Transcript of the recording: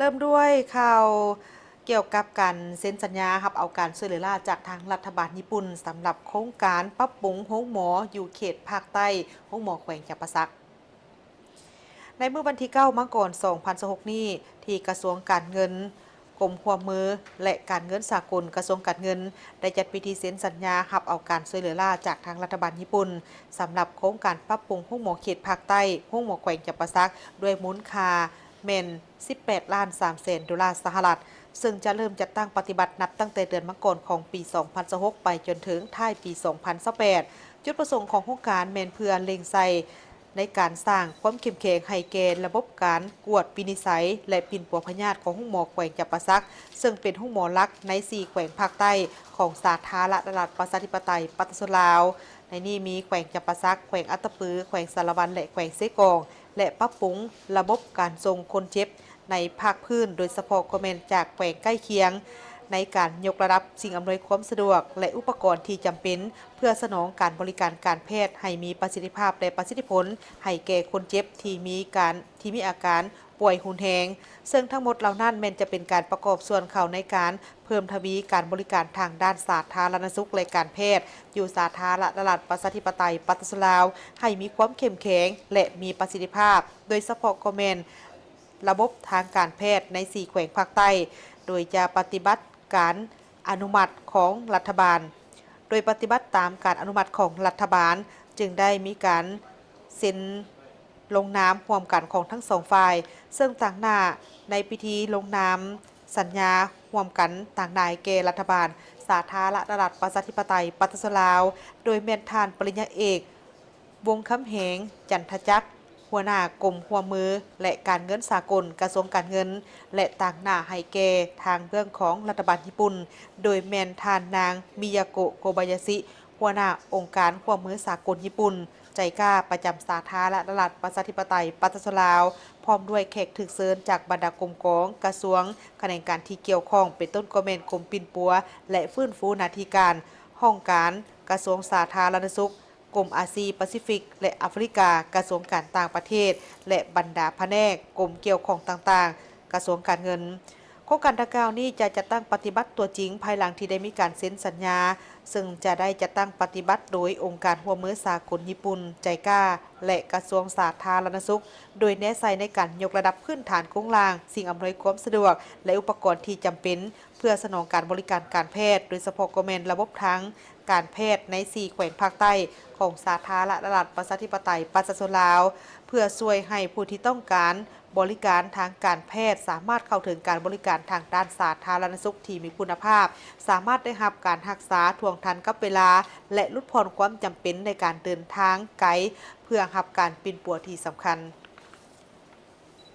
ເລີ່ມດ້ວຍຂ່າວກ່ຽວກັບການເຊັນສັນຍາຮັບເອົາການຊ່ວຍເຫຼືອລ້າຈາກທາງລັດຖະບານຍີ່ປຸ່ນ ສຳລັບໂຄງການປັບປຸງໂຮງໝໍຢູ່ເຂດພາກໃຕ້, ໂຮງໝໍແຂວງຈຳປາສັກ. ໃນມື້ວັນທີເກົ້າ ມັງກອນ ສອງພັນຊາວຫົກນີ້, ທີ່ກະຊວງການເງິນ, ກົມຮ່ວມມື ແລະ ການເງິນສາກົນ, ກະຊວງການເງິນ ໄດ້ຈັດພິທີເຊັນສັນຍາຮັບເອົາການຊ່ວຍເຫຼືອລ້າຈາກທາງລັດຖະບານຍີ່ປຸ່ນ ສຳລັບໂຄງການປັບປຸງໂຮງໝໍເຂດພາກໃຕ້, ໂຮງໝໍແຂວງຈຳປາສັກ ດ້ວຍມູນຄ່າແມ່ນ ສິບແປດລ້ານສາມແສນໂດລາສະຫະລັດ, ເຊິ່ງຈະເລີ່ມຈັດຕັ້ງປະຕິບັດນັບຕັ້ງແຕ່ເດືອນມັງກອນຂອງປີສອງພັນຊາວຫົກ ໄປຈົນເຖິງທ້າຍປີສອງພັນຊາວແປດ. ຈຸດປະສົງຂອງໂຄງການແມ່ນເພື່ອເລັ່ງໃສ່ໃນການສ້າງຄວາມເຂັ້ມແຂງໃຫ້ແກ່ລະບົບການກວດວິນິດໄສ ແລະ ປິ່ນປົວພະຍາດຂອງໂຮງໝໍແຂວງຈຳປາສັກ, ເຊິ່ງເປັນໂຮງໝໍຫຼັກໃນສີ່ແຂວງພາກໃຕ້ຂອງສາທາລະນະລັດປະຊາທິປະໄຕປະຊາຊົນລາວ. ໃນນີ້ມີແຂວງຈຳປາສັກ, ແຂວງອັດຕະປື, ແຂວງສາລະວັນ ແລະ ແຂວງເຊກອງ ແລະ ປັບປຸງລະບົບການສົ່ງຄົນເຈັບໃນພາກພື້ນ, ໂດຍສະເພາະກໍແມ່ນຈາກແຂວງໃກ້ຄຽງ, ໃນການຍົກລະດັບສິ່ງອຳນວຍຄວາມສະດວກ ແລະ ອຸປະກອນທີ່ຈຳເປັນ ເພື່ອສະໜອງການບໍລິການການແພດໃຫ້ມີປະສິດທິພາບ ແລະ ປະສິດທິຜົນໃຫ້ແກ່ຄົນເຈັບທີ່ມີການ, ທີ່ມີອາການປ່ວຍຮຸນແຮງ, ເຊິ່ງທັງໝົດເຫຼົ່ານັ້ນແມ່ນຈະເປັນການປະກອບສ່ວນເຂົ້າໃນການ ເພີ່ມທະວີການບໍລິການທາງດ້ານສາທາລະນະສຸກ ແລະ ການແພດ ຢູ່ສາທາລະນະລັດປະຊາທິປະໄຕປະຊາຊົນລາວ ໃຫ້ມີຄວາມເຂັ້ມແຂງ ແລະ ມີປະສິດທິພາບ, ໂດຍສະເພາະກໍແມ່ນລະບົບທາງການແພດໃນສີ່ແຂວງພາກໃຕ້, ໂດຍຈະປະຕິບັດການອະນຸມັດຂອງລັດຖະບານ, ໂດຍປະຕິບັດຕາມການອະນຸມັດຂອງລັດຖະບານ, ຈຶ່ງໄດ້ມີການເຊັນ ລົງນາມຮ່ວມກັນຂອງທັງສອງຝ່າຍ, ເຊິ່ງຕາງໜ້າໃນພິທີລົງນາມສັນຍາຮ່ວມກັນຕາງໜ້າໃຫ້ແກ່ລັດຖະບານສາທາລະນະລັດປະຊາທິປະໄຕປະຊາຊົນລາວ ໂດຍແມ່ນທ່ານປະລິນຍາເອກ ວົງຄຳແຫງ ຈັນທະຈັກ ຫົວໜ້າກົມຮ່ວມມື ແລະ ການເງິນສາກົນ ກະຊວງການເງິນ ແລະ ຕາງໜ້າໃຫ້ແກ່ທາງເບື້ອງຂອງລັດຖະບານຍີ່ປຸ່ນ, ໂດຍແມ່ນທ່ານນາງ ມິຍາໂກະ ໂກບາຍາຊິ ຫົວໜ້າອົງການຮ່ວມມືສາກົນຍີ່ປຸ່ນ ໄຈກາ ປະຈຳສາທາລະນະລັດປະຊາທິປະໄຕປະຊາຊົນລາວ, ພ້ອມດ້ວຍແຂກຖືກເຊີນຈາກບັນດາກົມກອງ, ກະຊວງ, ຂະແໜງການທີ່ກ່ຽວຂ້ອງ ເປັນຕົ້ນກໍແມ່ນກົມປິ່ນປົວ ແລະ ຟື້ນຟູໜ້າທີ່ການ, ຫ້ອງການ, ກະຊວງສາທາລະນະສຸກ, ກົມອາຊີປາຊີຟິກ ແລະ ອາຟຣິກາ, ກະຊວງການຕ່າງປະເທດ ແລະ ບັນດາພະແນກ, ກົມກ່ຽວຂ້ອງຕ່າງໆ, ກະຊວງການເງິນ. ໂຄງການດັ່ງກ່າວນີ້ຈະຈັດຕັ້ງປະຕິບັດຕົວຈິງພາຍຫຼັງທີ່ໄດ້ມີການເຊັນສັນຍາ, ເຊິ່ງຈະໄດ້ຈັດຕັ້ງປະຕິບັດໂດຍອົງການຮ່ວມມືສາກົນຍີ່ປຸ່ນ ໄຈກາ ແລະ ກະຊວງສາທາລະນະສຸກ, ໂດຍແນໃສ່ໃນການຍົກລະດັບພື້ນຖານໂຄງລ່າງ, ສິ່ງອຳນວຍຄວາມສະດວກ ແລະ ອຸປະກອນທີ່ຈຳເປັນ ເພື່ອສະໜອງການບໍລິການການແພດ, ໂດຍສະເພາະກໍແມ່ນລະບົບທາງການແພດໃນສີ່ແຂວງພາກໃຕ້ຂອງສາທາລະນະລັດປະຊາທິປະໄຕປະຊາຊົນລາວ, ເພື່ອຊ່ວຍໃຫ້ຜູ້ທີ່ຕ້ອງການ ບໍລິການທາງການແພດສາມາດເຂົ້າເຖິງການບໍລິການທາງດ້ານສາທາລະນະສຸກທີ່ມີຄຸນນະພາບ, ສາມາດໄດ້ຮັບການຮັກສາທ່ວງທັນກັບເວລາ ແລະ ຫຼຸດຜ່ອນຄວາມຈຳເປັນໃນການເດີນທາງໄກ ເພື່ອຮັບການປິ່ນປົວທີ່ສຳຄັນ.